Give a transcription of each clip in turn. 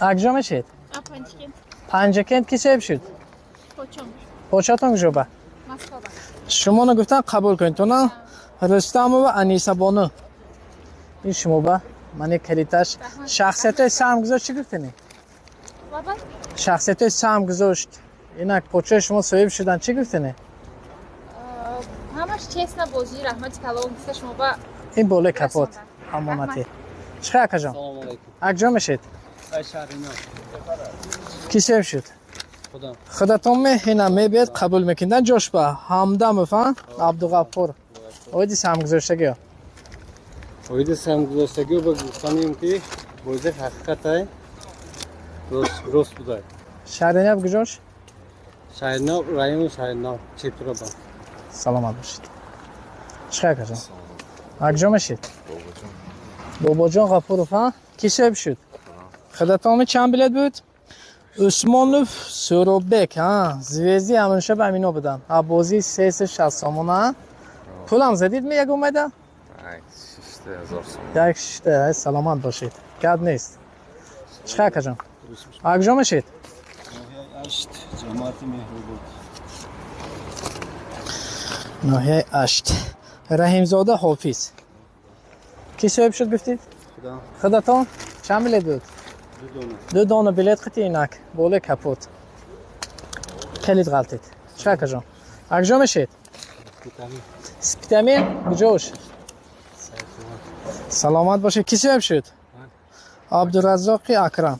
Акҷо мешед? Панҷакент. Ки соҳиб шуд? Початон куҷо ба? Шумоно гуфтан, қабул кунед. Тона Рустамова Анисабону. Ин шумо ба мани калиташ. Шахсиятҳои саҳм гузошт, чӣ гуфтани? Шахсиятҳои саҳм гузошт. Инак почаи шумо соҳиб шудан, чӣ гуфтани? Ҳамаш честно бозӣ, раҳмати калон гуфта шумо ба. Ин болои капот амонатӣ. Чӣ хел, акаҷон? Акҷо мешед? Ки соҳиб шуд? Худатон ина мебиед, қабул мекунед. Ҷош ба Ҳамдамов Абдуғаффур. Оиди саҳмгузоштагиё. Оиди саҳмгузоштагиё ба гуфтанем, ки бозӣ ҳақиқатай рост будай. Шаҳринав куҷош? Шаҳринав, райони Шаҳринав, Чепираба. Саломат бошед. Чӣ хел, акаҷон? Акҷо мешед? Бобоҷон Ғафуров. Ки соҳиб шуд? Худатон. Чанд билет буд? Усмонов Суробек, звезди ҳамеша ба амино буданд. Бозии 360 сомона пулам задид ми як омада? Як шишта. Саломат бошед, гап нест. Чӣ хел, акаҷон? Акҷо мешед? Ҷамоати Меҳрубод. Ноҳияи Ашт. Раҳимзода Ҳофиз. Ки соҳиб шуд, гуфтид? Худатон. Чанд билет буд? Ду дона билет қити. Инак болои капот калид ғалтид. Чӣ, акаҷон? Акҷо мешед? Спитамин куҷош? Саломат бошед. Ки соҳиб шуд? Абдураззоқи Акрам.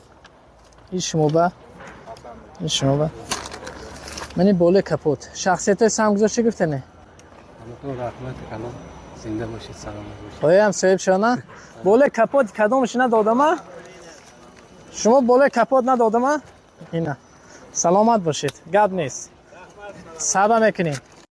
Ин шумо ба, ин шумо ба мани болои капот. Шахсиятҳои саҳмгузор чӣ гуфтане? Зинда бошед, саломат бошед. Оям соҳиб шона болои капот кадомаш надодама? Шумо болои капот надодама? Ина, саломат бошед, гап нест, саба мекунем.